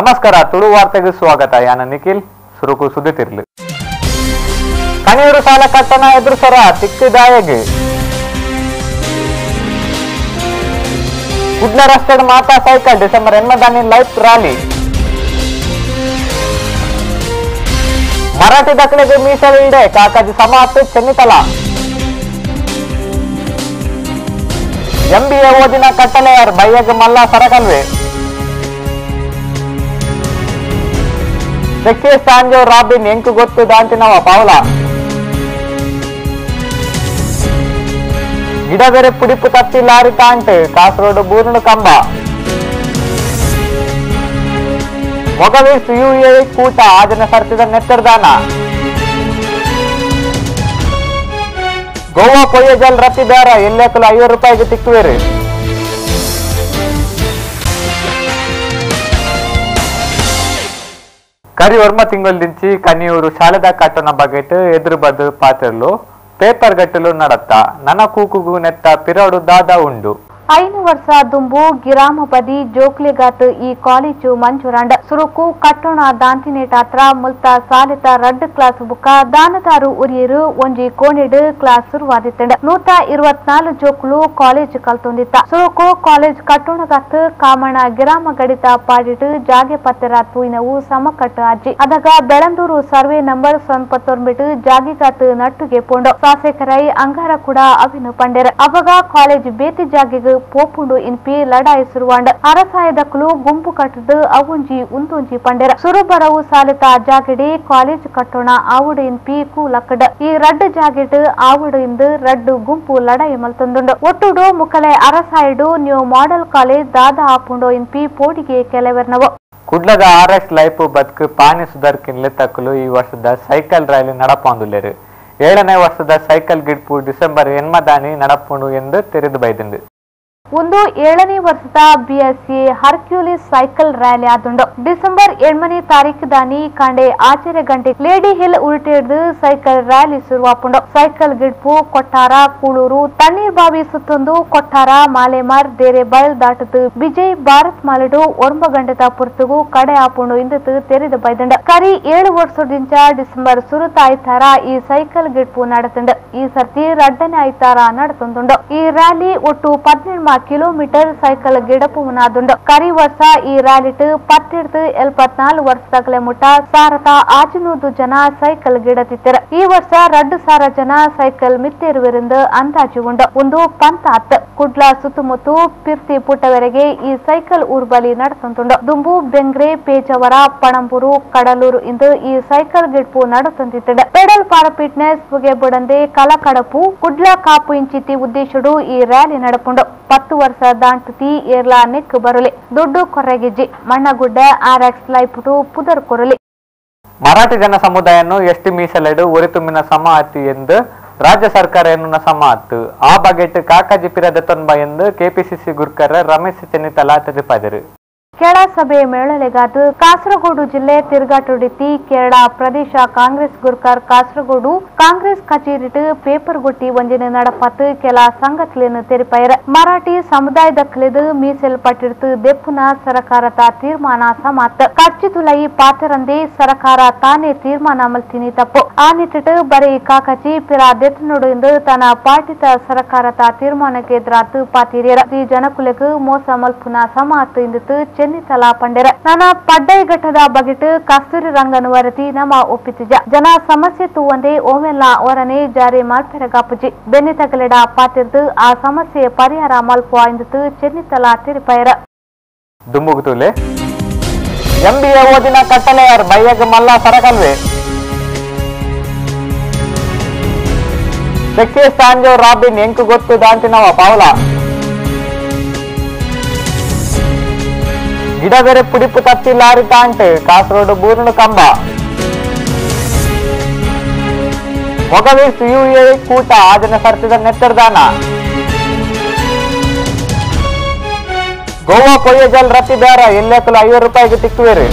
ನಮಸ್ಕಾರ, ತುಳು ವಾರ್ತೆಗೆ ಸ್ವಾಗತ. ಯಾನ ನಿಖಿಲ್ ಸುರುಕು ಸುದ್ದಿತಿರ್ಲು. ಕಣಿಯೂರು ಸಾಲ ಕಟ್ಟಣ ಎದುರುಸರ ತಿಕ್ಕಿದಾಯಗ್. ಕುಡ್ಲ ರಸ್ತೆಡ್ ಮಾತಾ cycle December 8 life rally. Marathi ದಕ್ಕಲಿಗೆ ಮೀಸಲು ಇಡೆ ಕಾಕಾಜಿ ಸಮಾಪ್ತಿ ಚೆನ್ನಿತಲ. ಎಂಬಿಎ ಓದಿನ ಕಟ್ಟಲೆಯರ್ ಬೈಯಗ್ ಮಲ್ಲ ಸರಕಲ್ವೆ. ಸೆಕ್ಸಿಯಸ್ ಆಂಜೋ ರಾಬಿನ್ ಎಂಕು ಗೊತ್ತು ದಾಂತಿನವ ಪಾವಲ. ಗಿಡಬೆರೆ ಪುಡಿಪು ತತ್ತಿ ಲಾರಿ ತಾಂಟ್ ಕಾಸರೋಡು ಬೂರ್ಣು ಕಂಬ. ಮೊಗವೀರ್ಸ್ ಯುಎ ಕೂಟ ಆಜನ ಸರ್ತಿದ ನೆತ್ತರ್ದಾನ. ಗೋವಾ ಪೊಯ್ಯಜಲ್ ರತಿ ಬೇರ ಎಲ್ಲೆಕಲು 50 ರೂಪಾಯಿಗೆ ತಿಕ್ಕುವೇರು. ಕರಿ ಒರ್ಮ ತಿಂಗಳಿಂಚಿ ಕನಿಯೂರು ಶಾಲೆದ ಕಟ್ಟನ ಬಗೆಟ್ ಎದುರು ಬದು ಪಾತ್ರಲು ಪೇಪರ್ ಗಟ್ಟಲು ನಡತ್ತ ನನ್ನ ಕೂಕುಗು ನೆತ್ತ ಪಿರಡು ದಾದ ಉಂಡು. 5 ವರ್ಷ ದುಂಬು ಗಿರಾಮಪದಿ ಜೋಕ್ಲೆಗಾತ್ ಈ ಕಾಲೇಜು ಮಂಜೂರಾಂಡ. ಸುರುಕು ಕಟ್ಟೋಣ ದಾಂತಿನೇಟಾತ್ರ ಮುಲ್ತ ಸಾಲಿತ ರಡ್ಡು ಕ್ಲಾಸ್ ಬುಕ್ಕ ದಾನದಾರು ಉರಿಯರು ಒಂಜಿ ಕೋಣೆಡು ಕ್ಲಾಸ್ ಶುರುವಾದಿತ್ತಂಡ. 124 ಜೋಕ್ಲು ಕಾಲೇಜ್ ಕಲ್ತೊಂದಿತ್ತ. ಸುರುಕು ಕಾಲೇಜ್ ಕಟ್ಟೋಣಗಾತ್ ಕಾಮಣ ಗಿರಾಮ ಗಡಿತ ಪಾಡಿಟ್ಟು ಜಾಗೆ ಪತ್ತೆರ ತೂಯಿನವು ಸಮಕಟ್ಟು ಅಜ್ಜಿ. ಅದಾಗ ಬೆಳಂದೂರು ಸರ್ವೆ ನಂಬರ್ 9 ಜಾಗಿಗಾತ್ ನಟ್ಟುಗೆ ಪೋಂಡು ಶಾಸಕರೈ ಅಂಗಾರ ಕೂಡ ಅವಿನು ಪಂಡೆರ. ಅವಾಗ ಕಾಲೇಜ್ ಬೇತಿ ಜಾಗೆಗೆ ಪೋಪುಂಡು ಇನ್ಪಿ ಲಡಾಯಿ ಸುರುವಾಂಡ. ಅರಸಾಯದಕ್ಕಲು ಗುಂಪು ಕಟ್ಟದು ಅವುಂಜಿ ಉಂದೊಂಜಿ ಪಂಡೆರ. ಸುರುಬರವು ಸಾಲಿತ ಜಾಗೆಡಿ ಕಾಲೇಜ್ ಕಟ್ಟೋಣ ಆವುಡು ಇನ್ಪಿ ಕೂಲಕ್ಕಡ. ಈ ರಡ್ಡು ಜಾಗೆಟ್ ಆವುಡು ಇಂದು ರಡ್ಡು ಗುಂಪು ಲಡಾಯಿ ಮಲ್ತೊಂದುಂಡು. ಒಟ್ಟುಡು ಮುಕ್ಕಲೆ ಅರಸಾಯಡು new model college ದಾದಾ ಆಪುಂಡು ಇನ್ಪಿ ಪೋಡಿಗೆ ಕೆಲವೆರ್ನವು. ಕುಡ್ಲದ ಆರ್ಎಸ್ ಲೈಫ್ ಬದುಕು ಪಾನಿ ಸುಧಾರ್ಕಿನ್ಲೆ ತಕ್ಕಲು ಈ ವರ್ಷದ ಸೈಕಲ್ ರ್ಯಾಲಿ ನಡಪಾಂದುಲ್ಲೇರು. 7ನೇ ವರ್ಷದ ಸೈಕಲ್ ಗಿಡ್ಪು ಡಿಸೆಂಬರ್ 8 ನಡಪುಂಡು ಎಂದು ತೆರೆದು ಬೈದಿಂದು. ಒಂದು 7ನೇ ವರ್ಷದ BSc Hercules cycle rally ಆದುಂಡು. ಡಿಸೆಂಬರ್ 8ನೇ ತಾರೀಕು ದಾನಿ ಕಾಂಡೆ 6 ಗಂಟೆ ಲೇಡಿ ಹಿಲ್ ಉರುಟೆಡ್ದು ಸೈಕಲ್ ರ್ಯಾಲಿ ಶುರುವಾಪುಂಡು. ಸೈಕಲ್ ಗಿಡ್ಪು ಕೊಟ್ಟಾರ ಕೂಳೂರು ತಣ್ಣೀರ್ ಬಾವಿ ಸುತ್ತೊಂದು ಕೊಟ್ಟಾರ ಮಾಲೆಮಾರ್ ದೇರೆ ಬಯಲ್ ದಾಟದು ವಿಜಯ್ ಭಾರತ್ ಮಾಲಡು 9 ಗಂಟೆದ ಪುರ್ತುಗು ಕಡೆ ಆಪುಂಡು ಇಂದು ತೆರೆದು ಬೈದಂಡ. ಕರಿ 7 ವರ್ಷದಿಂಚ ಡಿಸೆಂಬರ್ ಸುರುತ ಆಯ್ತಾರ ಈ ಸೈಕಲ್ ಗಿಡ್ಪು ನಡೆತುಂಡು. ಈ ಸರ್ತಿ 2ನೇ ಆಯ್ತಾರ ನಡೆತೊಂದುಂಡು. ಈ ರ್ಯಾಲಿ ಒಟ್ಟು 18 ಕಿಲೋಮೀಟರ್ ಸೈಕಲ್ ಗಿಡಪುನಾದುಂಡು. ಕರಿ ವರ್ಷ ಈ ರ್ಯಾಲಿಟ್ 10-74 ವರ್ಷದಗಲೆ ಮುಟ್ಟ 1600 ಜನ ಸೈಕಲ್ ಗಿಡತಿತ್ತರ. ಈ ವರ್ಷ 2000 ಜನ ಸೈಕಲ್ ಮಿತ್ತೇರುವರಿಂದ ಅಂದಾಜು ಉಂಡು. ಒಂದು ಪಂತ ಅತ್ ಕುಡ್ಲ ಸುತ್ತಮುತ್ತ ಪಿರ್ತಿ ಪುಟ್ಟವರೆಗೆ ಈ ಸೈಕಲ್ ಊರ್ಬಲಿ ನಡೆತುಂಡು. ದುಂಬು ಬೆಂಗ್ರೆ ಪೇಜವರ ಪಣಂಬೂರು ಕಡಲೂರು ಇಂದು ಈ ಸೈಕಲ್ ಗಿಡ್ಪು ನಡೆತಂತಿತ್ತು. ಪೆಡಲ್ ಫಾರ್ ಫಿಟ್ನೆಸ್ ಬುಗೆ ಬುಡಂದೆ ಕಲಕಡಪು ಕುಡ್ಲ ಕಾಪು ಇಂಚಿತಿ ಉದ್ದೇಶಡು ಈ ರ್ಯಾಲಿ ನಡಪುಂಡು. 10 ವರ್ಷ ದಾಂಟತಿ ಏರ್ಲಾ ನೆಕ್ ಬರಲಿ ದುಡ್ಡು ಕೊರಗಿಜ್ಜಿ ಮಣ್ಣಗುಡ್ಡ ಆರ್ಎಕ್ಸ್ ಲೈಫ್ ಪುದರ್ ಕೊರಲಿ. ಮರಾಠಿ ಜನ ಸಮುದಾಯವನ್ನು ಎಷ್ಟಿ ಮೀಸಲಿಡು ಒರಿತುಮ್ಮಿನ ಸಮ ಅತಿ ಎಂದು ರಾಜ್ಯ ಸರ್ಕಾರ ಎನ್ನುವ ಸಮ ಅತ್ತು. ಆ ಬಗೆಟ್ ಕಾಕಾಜಿ ಪಿರದ ತೊಂಬ ಎಂದು ಕೆಪಿಸಿಸಿ ಗುರ್ಕರ್ ರಮೇಶ್ ಚೆನ್ನಿತಲಾ ತಿಳಿಸಿದರು. ಕೇರಳ ಸಭೆ ಮೇಳಲೆಗಾದ ಕಾಸರಗೋಡು ಜಿಲ್ಲೆ ತಿರುಗಾಟುಡಿತಿ ಕೇರಳ ಪ್ರದೇಶ ಕಾಂಗ್ರೆಸ್ ಗುರ್ಕರ್ ಕಾಸರಗೋಡು ಕಾಂಗ್ರೆಸ್ ಕಚೇರಿಟ್ ಪೇಪರ್ ಗುಟ್ಟಿ ಒಂಜಿನ ನಡಪಾತ್ ಕೆಲ ಸಂಗತಿಯನ್ನು ತೆರಿಪೈರ. ಮರಾಠಿ ಸಮುದಾಯದ ಕಲಿದು ಮೀಸಲು ಪಟ್ಟಿರ್ತು ದೆಪ್ಪುನ ಸರಕಾರದ ತೀರ್ಮಾನ ಸಮಾತ್. ಕಚ್ಚಿತುಲೈ ಪಾತರಂದೇ ಸರಕಾರ ತಾನೇ ತೀರ್ಮಾನ ಮಲ್ತಿನಿ ತಪ್ಪು. ಆ ನಿಟ್ಟಿಟ್ಟು ಬರೀ ಕಾಕಚಿ ಪಿರ ದೆತ್ತನೋಡು ಎಂದು ತನ್ನ ಪಾಟಿತ ಸರಕಾರದ ತೀರ್ಮಾನಕ್ಕೆ ಎದುರಾತು ಪಾತೀರಿಯರ. ಈ ಜನಕುಲಕ್ಕೆ ಮೋಸ ಮಲ್ಪುನ ಸಮಾತ್ ಎಂದು ಚೆನ್ನಿತಲಾ ಪಂಡೆರ. ನನ್ನ ಪಡ್ಡೈ ಘಟ್ಟದ ಬಗೆಟ್ ಕಸ್ತೂರಿ ರಂಗನ ವರದಿ ನಮ್ಮ ಒಪ್ಪಿತಿಜ. ಜನ ಸಮಸ್ಯೆ ತೂವಂದೇ ಓವೆಲ್ಲ ಒರನೆ ಜಾರಿ ಮಲ್ಪೆರಗಾಪುಜಿ ಬೆನ್ನಿ ತಗಲೆಡ ಪಾತಿರ್ದು ಆ ಸಮಸ್ಯೆ ಪರಿಹಾರ ಮಲ್ಪುವ ಎಂದು ಚೆನ್ನಿತಲಾ ತಿರುಪೈರ. ದುಂಬುಗುತುಲೆ ಎಂಬಿಎ ಓದಿನ ಕಟ್ಟಲೆಯರ್ ಬೈಯಗ್ ಮಲ್ಲ ಸರಕಲ್ವೆ. ಸೆಕ್ಸಿಯಸ್ ಆಂಜೋ ರಾಬಿನ್ ಎಂಕು ಗೊತ್ತು ದಾಂತಿನವ ಪಾವಲ. ಗಿಡಬೆರೆ ಪುಡಿಪು ತತ್ತಿ ಲಾರಿ ತಾಂಟ್ ಕಾಸರೋಡು ಬೂರ್ಣು ಕಂಬ. ಮೊಗವೀರ್ಸ್ ಯುಎ ಕೂಟ ಆಜನ ಸರ್ತಿದ ನೆತ್ತರ್ದಾನ. ಗೋವಾ ಪೊಯ್ಯಜಲ್ ರತಿ ಬೇರ ಎಲ್ಲೆಕಲು 50 ರೂಪಾಯಿಗೆ ತಿಕ್ಕುವೇರು.